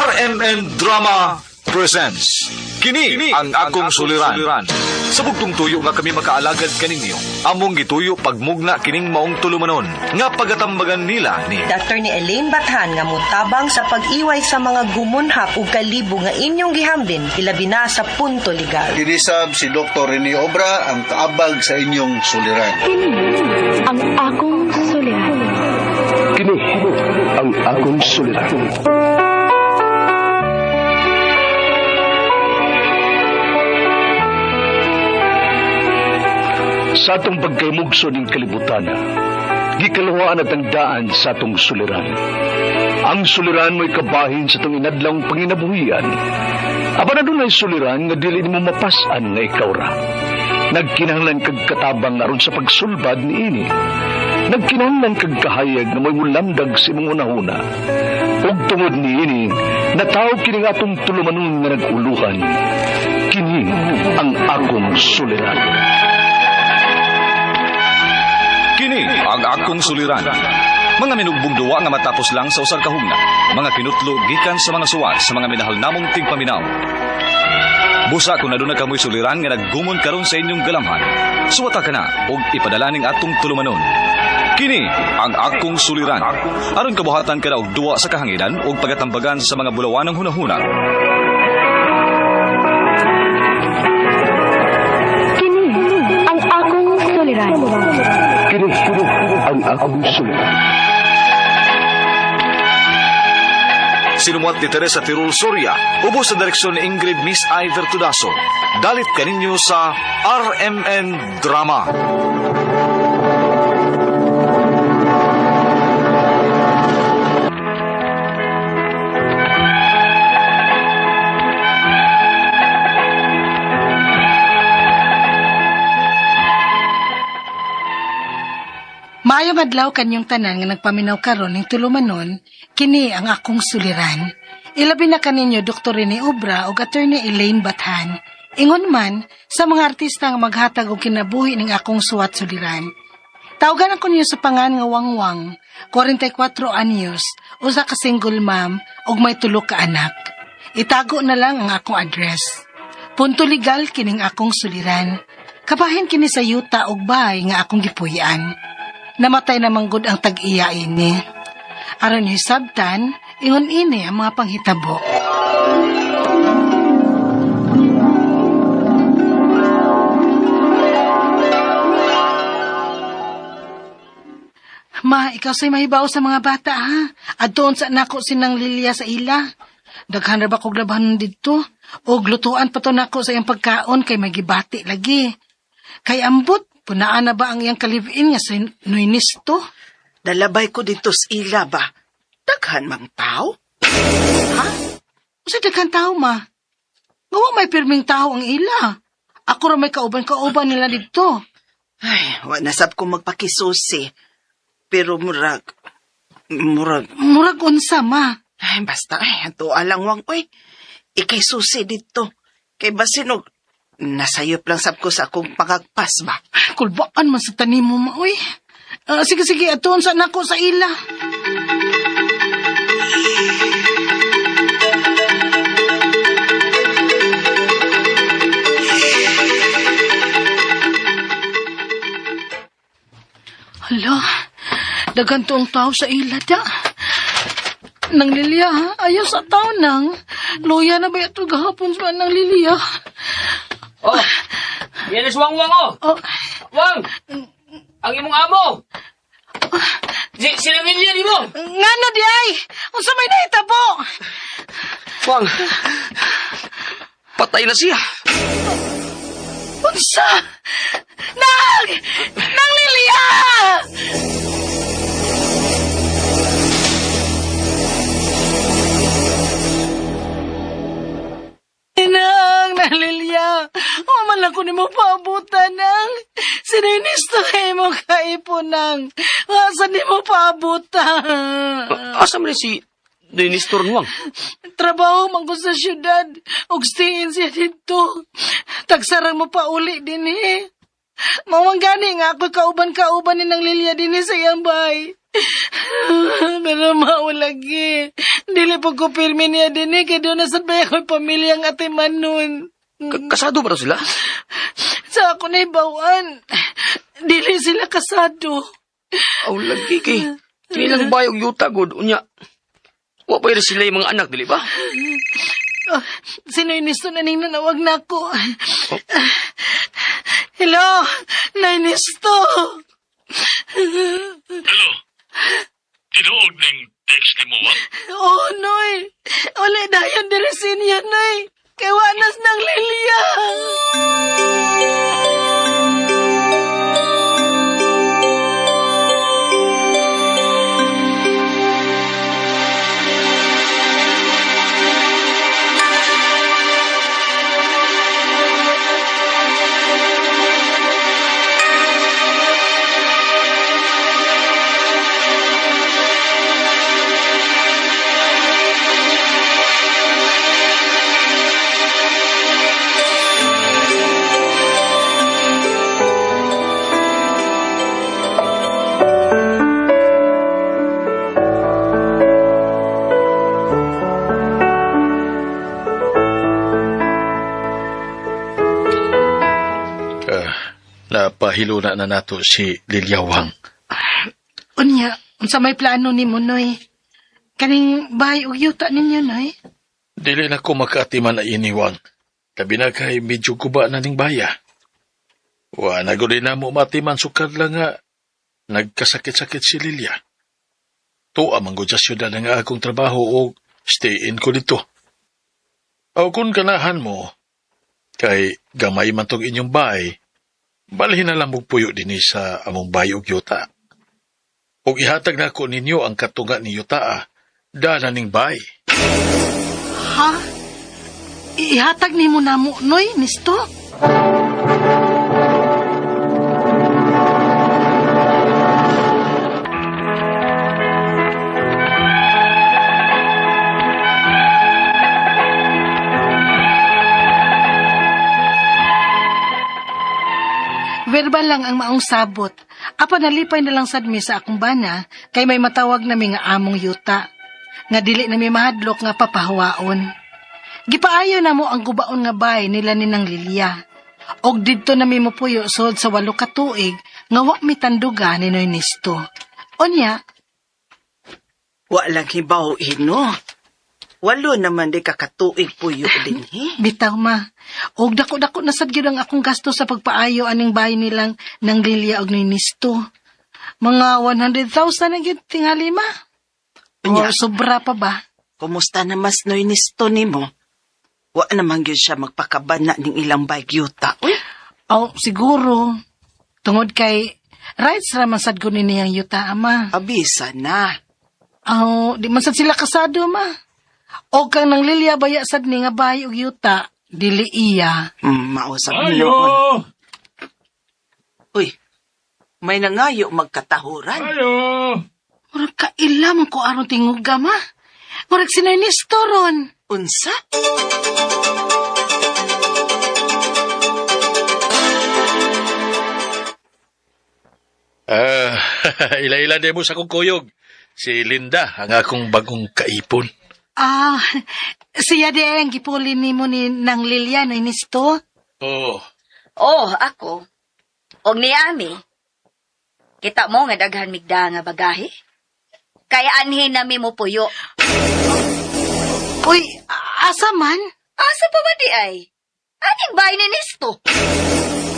RMN Drama presents Kini ang akong suliran. Sa bugtong tuyo nga kami makaalagad kaninyo, among gituyo pagmugna kining maong tulumanon nga pagatambagan nila ni Dr. ni Elaine Bathan nga motabang sa pag-iway sa mga gumunhap ug kalibo nga inyong gihambin ilabi na sa punto legal. Kinisab si Dr. Rene Obra ang kaabag sa inyong suliran. Kini ang akong suliran. Kini ang akong suliran. Sa atong pagkaymugso ning kalibutan, gikaluhaan at ang daan sa atong suliran. Ang suliran mo'y kabahin sa atong inadlawng panginabuhian. Apan adunay suliran nga dili nimo mapas-an nga ikaw ra. Nagkinahanglan kag katabang aron sa pagsulbad niini. Nagkinahanglan kag kahayag nga mo'y mulamdag sa imong hunahuna. Ug tungod niini, nataw kini nga atong tulumanon nga nag-uluhan. Kini ang akong suliran. Kini ang akong suliran. Mga minugbong duwa nga matapos lang sa usag kahugna. Mga kinutlo gikan sa mga suwat sa mga minahal namong tigpaminaw. Busa kung aduna kamoy suliran nga naggumon karon sa inyong galamhan. Suwata ka na og ipadala ning atong tulumanon. Kini ang akong suliran. Aron kabuhatan ka na og duwa sa kahanginan ug pagatambagan sa mga bulawanang hunahuna. Kini ang akong suliran. Kini ang akong suliran. Sinumuat ni Teresa Tirul Soria, ubos sa direksyon ni Ingrid Miss I. Vertudaso. Dalit kaninyo sa RMN Drama. Maayong adlaw kanyong tanan nga nagpaminaw karon ning tulumanon, kini ang akong suliran. Ilabi na kaninyo Dr. Rene Obra ug Attorney Elaine Bathan. Ingon man sa mga artista nga maghatag og kinabuhi ning akong suwat suliran. Tawgan ako ninyo sa pangan nga Wangwang, 44 anyos, usa ka single mom ug may tulo ka anak. Itago na lang ang akong address. Punto legal kining akong suliran. Kabahin kini sa yuta ug bahay nga akong gipuy-an. Namatay na manggod ang tag-iya ini. Aron hisabtan, ingon ini ang mga panghitabo. Ma, ikaw sa'y mahibaw sa mga bata, ha? Adtoon sa nako sinang Lilia sa ila. Daghan ra ba kog labahan didto? O glutuan pa to nako sa iyang pagkaon kay magibati lagi. Kay ambot, punaan na ba ang iyang kalivin nga sa Nuinisto? Nalabay ko dito sa ila ba? Daghan mang tao? Ha? Usa daghan tao, ma? Nga wa may pirming tao ang ila. Ako ra may kauban-kauban nila didto. Ay, wa nasab ko magpakisusi. Pero murag, murag, Murag unsa, ma? ay basta, ay, antuwa lang wang, oy. Ikay susi dito. Kay basinog, nasayop lang sab ko sa akong pangagpas ba? Kulbaan man sa tanim mo, ma, uy. Ah, sige, sige, atuon sa nako sa ila. Hala, daghan toong tao sa ila da. Nang Lilia, ha? Ayaw sa tao nang. Luya na ba ito gahapon sa nang Lilia? Oh, yan is Wang Wang oh. Oh, Wang! Ang imong amo! Si sila Lilia ni mo! ngano di ay? Unsa may nahitabo? Wang! Patay na siya! Unsa? Nang! Nang Lilia! Nang, Nang Lilia! Human lang ko nimo paabutan, Nang. Sininisto mo kaipo, Nang. Asa nimo paabutan? Asa man si Nestor Wang? Trabaho man ko sa syudad. Ug stiin siya dito. Tagsarang mo pa uli din eh. Mawang gani nga ako kauban-kauban ni nang Lilia din eh sa iyang bahay. Pero mao lagi. Dili po ko pirmi niya din eh. Kaya doon na sad ba ako'y pamilyang ate Manon. Kasado ba raw sila? Sa ako na ibawan. Dili sila kasado. Aw, lagi kay. Kini lang bayog yuta, god. Unya. Wa pa rin sila yung mga anak, dili ba? Oh, sino inisto na ning nanawag na ako? Hello, Nainisto. Hello. Tinuog ning text ni mo, wa? Oh, Noy. Wala dayon diri sinya, Noy. Kay wanas ng Lilia. Napahiluna na nato si Lilia Wang. Unya, unsa may plano nimo, Noy? Kaning bahay ug yuta ninyo, Noy? Dili na ko makaatiman na iniwang. Labi na kay medyo guba na ning baya. Wa na gud na mo matiman sukad lang nga nagkasakit-sakit si Lilia. Tuwa man gud sa syudad ang akong trabaho o stay in ko dito. O kung ganahan mo, kay gamay man tong inyong bahay, balhin na lang mong puyo dinhi sa among bahay og yuta. Og ihatag na ko ninyo ang katunga ni yuta, dana ning bahay. Ha? Ihatag nimo namo, Noy, nisto? Verbal lang ang maong sabot. Apa nalipay na lang sad mi sa akong bana kay may matawag nami nga among yuta. Nga dili nami mahadlok nga papahawaon. Gipaayo na mo ang gubaon nga bay nila ni nang Lilia. Og didto nami mopuyo sod sa 8 ka tuig nga wa mi tanduga ni Noy Nisto. Unya, Wa lang hibaw ino. 8 naman di kakatuig puyo din he. Bitaw ma. Og dako-dako na sad gyud ang akong gasto sa pagpaayo aning bahay nilang nang Lilia og ni Nisto. Mga 100,000 na gyud tingali ma. Unya. O sobra pa ba? Kumusta na mas Noy Nisto nimo? Wa naman gyud siya magpakabana ning ilang bagyuta. Uy, Oh, siguro. Tungod kay rights ra man sad ko ni niyang yuta ama. Abisa na. Oh, di man sad sila kasado ma. O kang nang Lilia baya sad ni nga bahay og yuta, dili iya. Mausap noon. Uy, may nangayo magkatahuran. Murag kaila man ko aron tinguga ma. Murag si Ernesto ron. Unsa? Ila-ila din mo sa akong kuyog. Si Linda, ang akong bagong kaipon. Ah, siya di ang gipuli nimo ni nang Lilia no Ernesto. Oo. Oh, ako. Og ni Ami. Kita mo nga daghan migda nga bagahe. Kaya anhin nami mo puyo. Uy, asa man? Asa pa ba di ay? Aning bahay ni Nisto?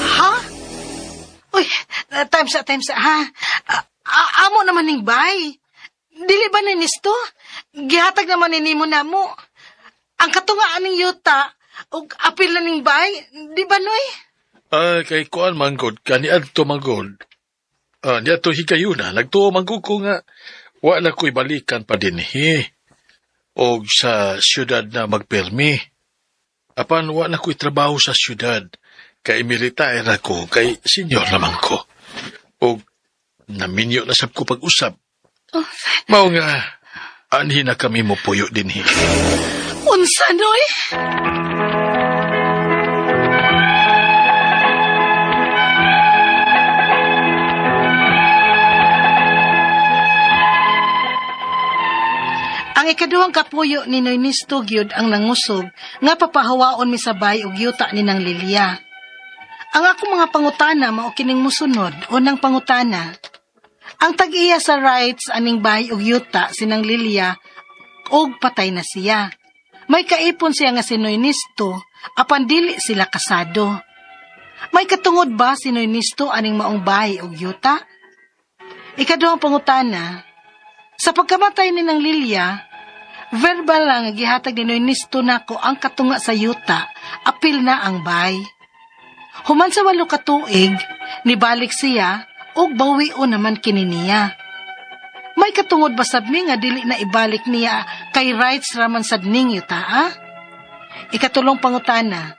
Ha? Uy, time sa, ha? Amo naman ning bay. Dili ba ni Nisto? Gihatag naman ni nimo na mo. Ang katungaan ning yuta, ug apil na ning bay, di ba noy? Ay, kay kuan manggod, kani adto manggod. Niadto higayuna, nagtuo manggod ko nga, wa na ko'y balikan pa dinhi. Og sa syudad na magpirmi. Apan wa na ko'y trabaho sa syudad. Kay military ako, kay senyor naman ko. Og naminyo na sab ko pag-usab. Mao nga, anhi na kami mo puyo dinhi. Unsa noy? Ang ikaduhang kapuyo ni Noy Nisto gyud ang nangusog nga papahawaon mi sa bay og yuta ni nang Lilia. Ang akong mga pangutana mao kining musunod. Unang pangutana: ang tag-iya sa rights aning bahay og yuta si nang Lilia og patay na siya. May kaipon siya nga si Noy Nisto apan dili sila kasado. May katungod ba si Noy Nisto aning maong bahay og yuta? Ikaduhang pangutana: sa pagkamatay ni nang Lilia, verbal lang nga gihatag ni Noy Nisto nako ang katunga sa yuta, apil na ang bay. Human sa 8 ka tuig, nibalik siya ug bawion naman kini niya. May katungod ba sab mi nga dili na ibalik niya kay rights raman sad ning yuta, ah? Ikatulong pangutana: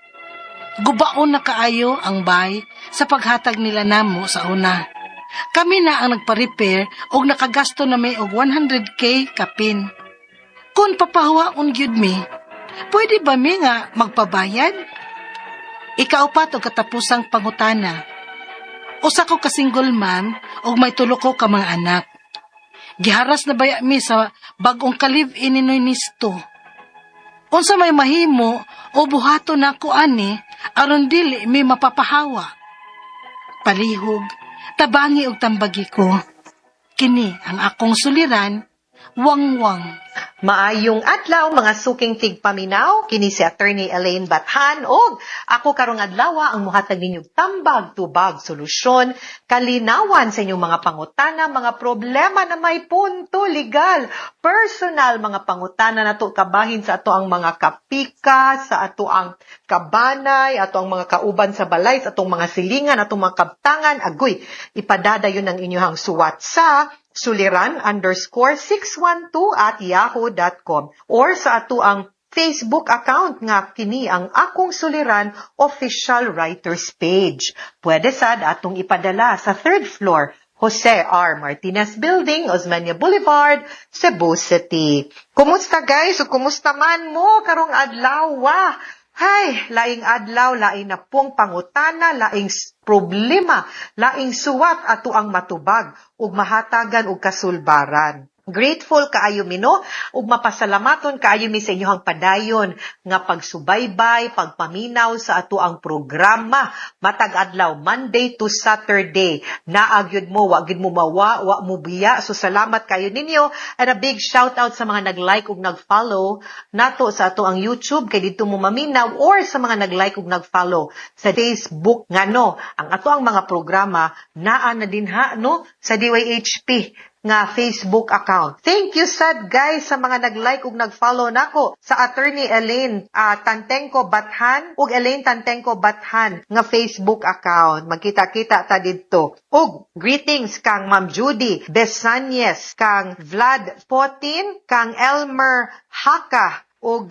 gubaon na kaayo ang bay sa paghatag nila namo sa una. Kami na ang nagpa-repair og nakagasto na may og 100K kapin. Kung papahawaon gyud mi, pwede ba mi nga magpabayad? Ikaupat og katapusang pangutana: usa ko ka single mom og may tulo ko ka mga anak. Giharas na baya mi sa bag-ong ka-live-in ni Noy Nisto? Unsa may mahimo o buhato nako ani aron dili mi mapapahawa? Palihog, tabangi og tambagi ko. Kini ang akong suliran, Wangwang. Maayong adlaw, mga suking tigpaminaw, kini si Attorney Elaine Bathan og ako karong adlaw ang muhatag ninyong tambag, tubag, solusyon, kalinawan sa inyong mga pangutana, mga problema na may punto legal, personal, mga pangutana nato kabahin sa ato ang mga kapika, sa ato ang kabanay, ato ang mga kauban sa balay, sa atong mga silingan, atong mga kabtangan, agoy, ipadadayon ang inyong suwat sa suliran_612@yahoo.com or sa ato ang Facebook account nga kini ang Akong Suliran Official Writers Page. Pwede sad atong ipadala sa third floor, Jose R. Martinez Building, Osmeña Boulevard, Cebu City. Kumusta, guys? O kumusta man mo karong adlaw? Hay, laing adlaw, laing na pong pangutana, laing problema, laing suwat ato ang matubag ug mahatagan og kasulbaran. Grateful kaayo mi, no, ug mapasalamaton kaayo mi sa inyong padayon nga pagsubaybay, pagpaminaw sa ato ang programa matag adlaw, Monday to Saturday. Naa gyud mo, wa gyud mo mawa, wa mo biya. So salamat kayo ninyo and a big shout out sa mga nag-like ug nag-follow nato sa ato ang YouTube kay didto mo maminaw or sa mga nag-like ug nag-follow sa Facebook ngano ang ato ang mga programa naa na dinha, no, sa DYHP nga Facebook account. Thank you sad, guys, sa mga nag-like ug nag-follow nako sa Attorney Elaine Tantenko Bathan ug Elaine Tantenko Bathan nga Facebook account. Magkita-kita ta didto. Ug greetings kang Ma'am Judy Besanyes, kang Vlad Potin, kang Elmer Haka ug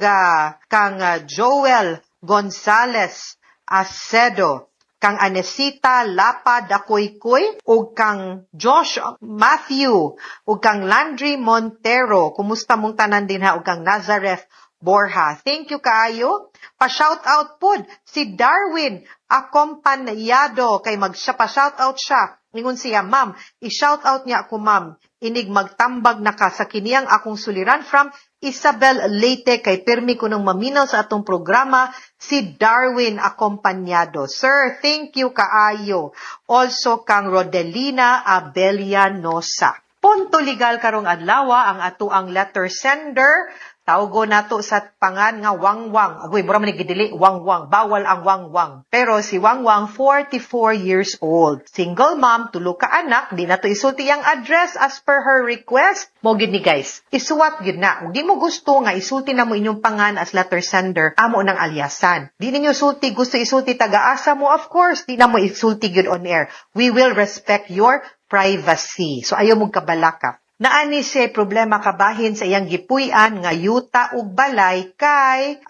kang Joel Gonzales Acedo, kang Anesita Lapa Dakoykoy ug kang Josh Matthew ug kang Landry Montero. Kumusta mong tanan dinha ug kang Nazareth Borja. Thank you kaayo. Pa-shout out pod si Darwin Acompañado kay mag pa shout out siya. Ingon siya, "Ma'am, i-shout out niya ako, ma'am. Inig magtambag na ka sa kiniyang akong suliran from Isabel Leyte kay pirmi ko nang maminaw sa atong programa si Darwin Acompañado." Sir, thank you kaayo. Also kang Rodelina Abelianosa. Punto legal karong adlaw ang ato ang letter sender. Tawgo nato sa pangan nga Wangwang. Agoy, mura man ni gidili, Wangwang. Bawal ang Wangwang. Pero si Wangwang, 44 years old. Single mom, tulo ka anak, di nato isulti ang address as per her request. Mo gyud ni, guys. Isuwat gyud na. Kung di mo gusto nga isulti na mo inyong pangan as letter sender, amo nang alyasan. Di ninyo sulti, gusto isulti taga-asa mo, of course, di na mo isulti gyud on air. We will respect your privacy. So ayaw mong kabalaka. Naani siya problema kabahin sa iyang gipuy-an nga yuta ug balay kay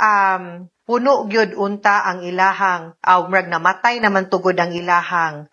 puno gyud unta ang ilahang murag namatay naman tugod ang ilahang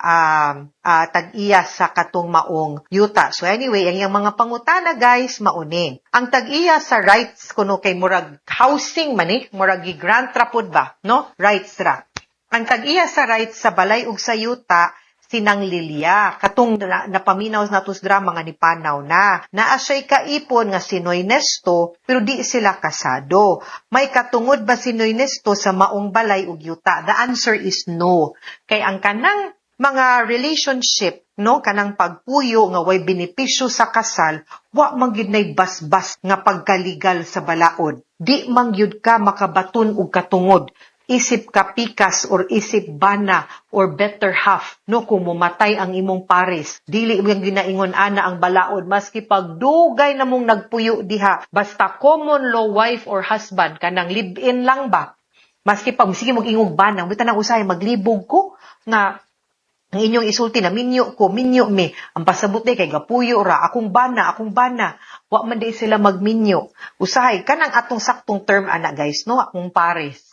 tag-iya sa katong maong yuta. So anyway, ang iyang mga pangutana, guys, mauni. Ang tag-iya sa rights kuno kay murag housing man eh, murag gi-grant ra pud ba, no? Rights ra. Ang tag-iya sa rights sa balay ug sa yuta si Si Nang Lilia, katong napaminaw nato sa drama nga ni panaw na. Naa siya'y kaipon nga si Noy Nesto, pero di sila kasado. May katungod ba si Noy Nesto sa maong balay ug yuta? The answer is no. Kay ang kanang mga relationship, no, kanang pagpuyo nga way benepisyo sa kasal, wa man gyud nay basbas nga pagkaligal sa balaod. Di man gyud ka makabaton og katungod isip kapikas or isip bana or better half, no? Kung mumatay ang imong pares, dili mo ginaingon ana ang balaod, maski pagdugay na mong nagpuyo diha, basta common law wife or husband, kanang live-in lang ba, maski pag sige mag-ingog bana, bitan ang usahay maglibog ko nga ang inyong isulti na minyo ko, minyo mi. Ang pasabot day kay gapuyo ra, akong bana, akong bana. Wa man di sila magminyo. Usahay kanang atong saktong term ana, guys, no, akong pares.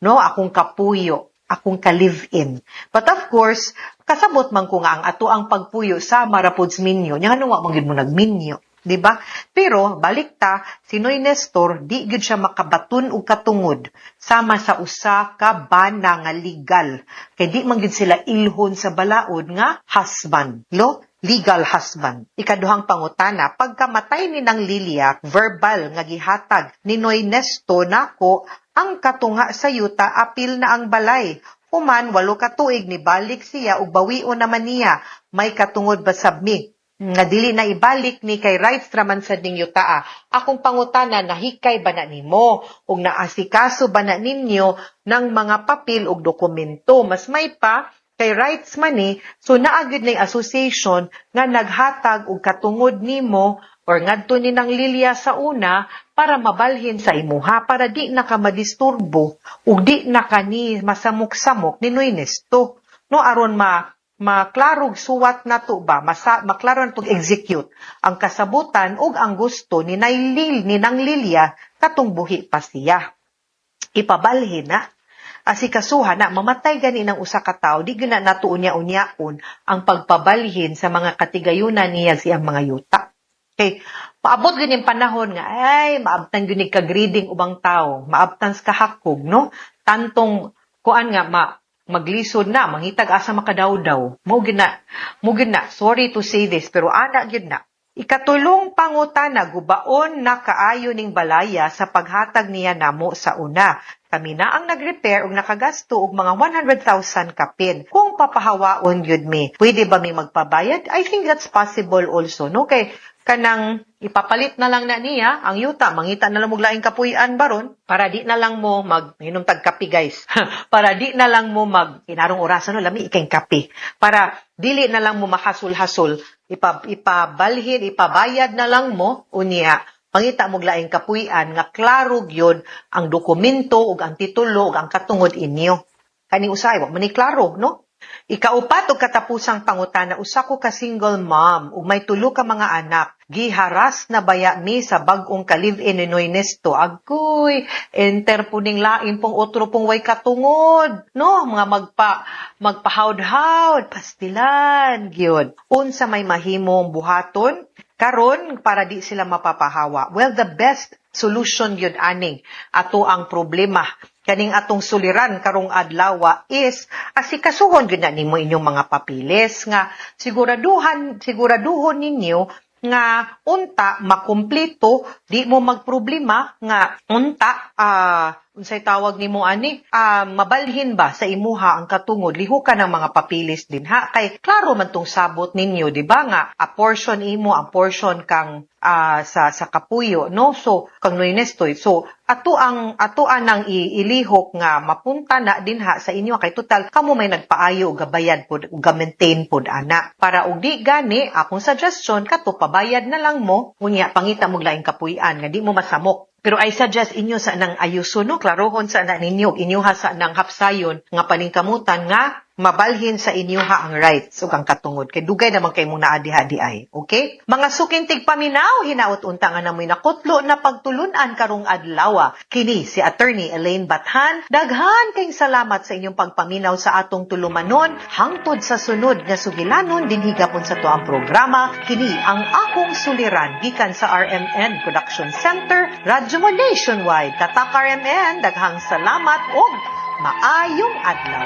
No, akong kapuyo, akong ka-live-in. But of course, kasabot man ko nga ang ato ang pagpuyo sa marapods minyo. Nya ngano wa man gyud mo nagminyo, di ba? Pero balik ta, si Noy Nestor di gyud siya makabaton og katungod sama sa usa ka bana nga legal. Kay di man gyud sila ilhon sa balaod nga husband, no? Legal husband. Ikaduhang pangutana, pagkamatay ni nang Lilia, verbal nga gihatag ni Noy Nesto nako ang katunga sa yuta apil na ang balay. Human 8 ka tuig nibalik siya ug bawion naman niya. May katungod ba sab mi nga dili na ibalik ni kay rights raman sad ning yutaa? Akong pangutana, nahikay ba na nimo ug naasikaso ba na ninyo ng mga papel ug dokumento? Mas may pa kay rights man ni, so naa gyud nay association nga naghatag og katungod nimo or ngadto ni nang Lilia sa una para mabalhin sa imuha, para di na ka madisturbo ug di na ka ni masamok-samok ni Noy Nesto, no, aron ma maklarog suwat nato ba, masa, maklaro nato execute ang kasabutan ug ang gusto ni Nailil ni nang Lilia katong buhi pa siya. Ipabalhin na, asikasuha na. Mamatay gani ng usa ka tawo, di gyud na nato unya-unyaon ang pagpabalhin sa mga katigayunan niya siyang mga yuta. Kay paabot gyud yung panahon nga ay maabtan gyud ni ka-greeding ubang tao, maabtan sa kahakog, no, tantong kuan nga ma maglisod na mangitag asa makadawdaw. Mo gyud na, mo gyud na. Sorry to say this, pero ana gyud na. Ikatulong pangutana, gubaon na kaayo ning balaya sa paghatag niya namo sa una. Kami na ang nag-repair ug nakagasto og mga 100,000 kapin. Kung papahawaon gyud mi, pwede ba mi magpabayad? I think that's possible also, no? Kay kanang ipapalit na lang na niya ang yuta, mangita na lang og laing kapuy-an baron para di na lang mo mag hinom tag kape, guys. Para di na lang mo mag inarong orasan, no, lami ikay kape. Para dili na lang mo makasol-hasol, ipabalhin, ipabayad na lang mo unya pangita mo laing kapuy-an nga klaro gyud ang dokumento ug ang titulo ug ang katungod inyo. Kani usahay wa man ni klaro, no? Ikaupat ug katapusang pangutana, usa ko ka single mom ug may tulo ka mga anak. Giharas na baya mi sa bag-ong ka-live-in ni Noy Nesto? Agoy, enter po ning lain pong otro pong way katungod, no? Mga magpahawd-hawd, pastilan, gyud. Unsa may mahimong buhaton karon para di sila mapapahawa? Well, the best solution gyud aning ato ang problema kaning atong suliran karong adlaw is asikasuhon gyud na nimo inyong mga papiles nga siguraduhon ninyo nga unta makumpleto, di mo magproblema nga unta unsay tawag nimo ani, mabalhin ba sa imuha ang katungod, lihukan ang mga papilis din ha, kay klaro man tong sabot ninyo, di ba, nga a portion imo, ang portion kang sa kapuyo, no, so kang Noy Nestoy. So ato anang ilihok nga mapunta na din ha sa inyo, kay total kamo may nagpaayo og gabayad pod ug ga-maintain pod ana. Para og di gani, akong suggestion kato pabayad na lang mo unya pangita mo laing kapuy-an nga di mo masamok. Pero I suggest inyo sa nang ayuso, no, klarohon sa na ninyo, inyo ha sa nang hapsayon nga paningkamutan nga mabalhin sa inyo ha ang rights ug ang katungod, kay dugay naman kay mong naa diha di ay. Okay, mga suking tigpaminaw, hinaot unta nga namoy nakutlo na pagtulunan karong adlaw. Kini si Attorney Elaine Bathan. Daghan kayong salamat sa inyong pagpaminaw sa atong tulumanon. Hangtod sa sunod nga sugilanon dinhi gapon sa tuang programa, Kini ang Akong Suliran, gikan sa RMN Production Center, Radyo Mo Nationwide. Tatak RMN, daghang salamat ug maayong adlaw.